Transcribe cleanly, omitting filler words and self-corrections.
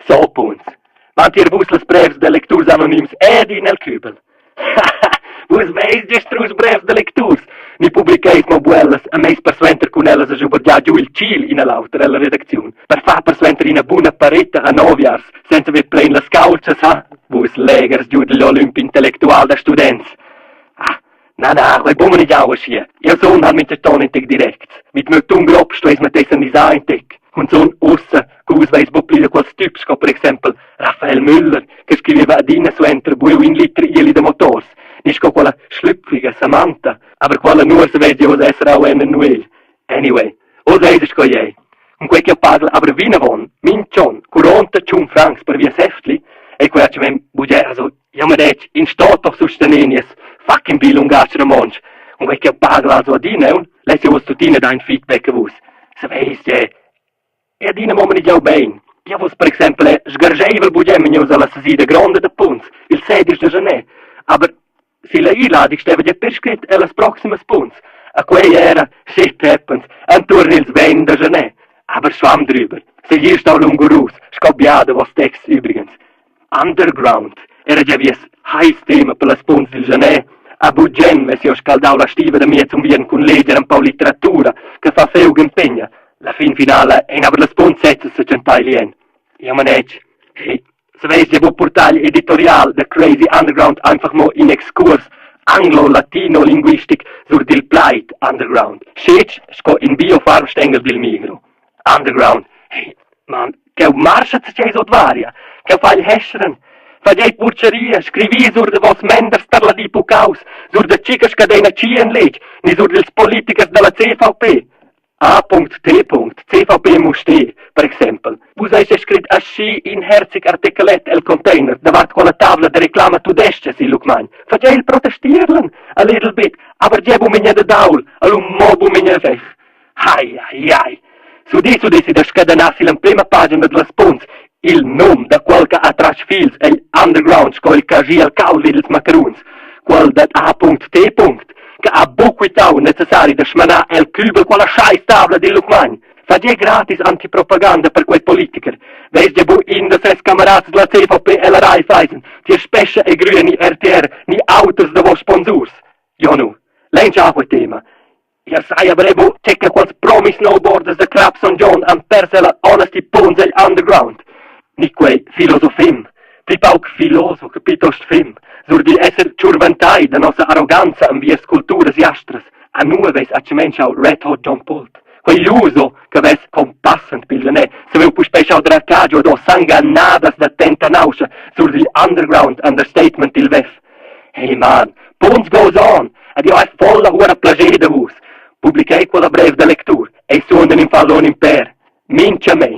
So punts. Van tier vus las brevs da lecturs anonims ed in el kübel. Vus veis gest strusch brevs da lecturs, ni publicheis mo buellas e meis persuenter cun ellas a schubergiar giu il tgil in a l'auter ella redacziun, per far persuenter ina buna pareta anoviars, senza ver plein las caultschas, ha? Vus leghers giu digl Olymp intellectual da students. Ah, na, na, quei buca manegiau aschia. Jeu sun halt mintgaton in tec directs. Mit miu tun grob stueis metter anisar in tec. Cunzun ussa, cu vus veis buc pli da quels tips sco per exempel Rafael Müller che scriveva adina suenter buiu in liter ieli da motors, ni sco quella schlüpfiga Samantha, aber quella nua savess jeu oz esser aunc en nuegl. Anyway, oz eis ei sco ei. Cun quei ch'jeu pagel aber vinavon mintg'onn curonta tschun francs per vies heftli, ei quei atgnamein bugen, also jeu ma detg, in sto doch sustener nies fucking bi lungatg romontsch. Cun quei ch'jeu pagel also adina aunc, less jeu uss tuttina dar in feedback a vus. Saveis tgei? E adina mo manegiau bein. Jeu fuss per exempel sgarscheivel bugen vegnius alla sesida gronda da Punts il sedisch da schaner. Aber silla Iladig steva gia perscret ellas proximas punts. A quei era, shit happens, entuorn ils vegn da schaner. Aber schwamm drüber. Segir stau lungurus, sco bia da vos texts übrigens. Underground era gia vies heiss tema per las punts dil schaner. A bugen vess jeu scaldau la stiva da miez unviern cun leger empau litteratura che fa feug en pegna. La fin finala ein aber las punts sezzas setschentai lien. Jeu manetg, hey, saveis jeu buc purtar igl editorial da Crazy Underground einfach mo in excurs anglo-latino-linguistic sur dil plaid underground, schetg sco in biofarmstengel dil Migro. Underground, hey, man, cheu marscha tgei sut varia, cheu fa il hescheren, fagei purcheria, scrivi sur de vos menders per la di puccaus, sur de tgi che scadeina tschien letg, ni sur dils politichers dalla CVP. A.T. CVP Mustér, per exempel. Vus eis scrit aschi in herzig artichelet el container davart quella tavla da reclama tudestga sil Lucmagn. Fagei il protestierlen a little bit, aber gie bu memia da daul, allu mo bu memia fech. Ai, ai, ai. Sudì sudessi da scadenar sill'emprema pagina dallas punts il num da quel che ha tratg fils egl underground sco il cagiel al caul vid ils macaruns, quel dad A.T. che ha buc quitau necessari da smanar el kübel quella scheiss tavla dil Lucmagn. Fagei gratis antipropaganda per quei politiker. Veis gia buc in da ses camerats dalla CVP ella Raiffeisen, tier Spescha e Grüne ni RTR ni auters da vos sponsurs. Jonu, lein già quei tema. Jau sai aber buc tgei che quels promis snowboarders da Crap Sogn Gion han pers ella honesty punts egl underground. Ni quei filosofim, pli pauc filosof che plitost fim, sur digl esser tschurventai da nossa arroganza enviers culturas jastras. A nua veis atgnamein schau Red Hot John Pult? Quei Juso che vess compassend pil gener saviu puspei schau draccar giuado sanganadas da tenta nauscha sur digl underground understatement dil WEF. Hey man, Punts goes on! Ed jeu hai volla ura plascher da vus. Publichei quella brev da lectur. Ei suondan in fallon in pèr. Mintga mes.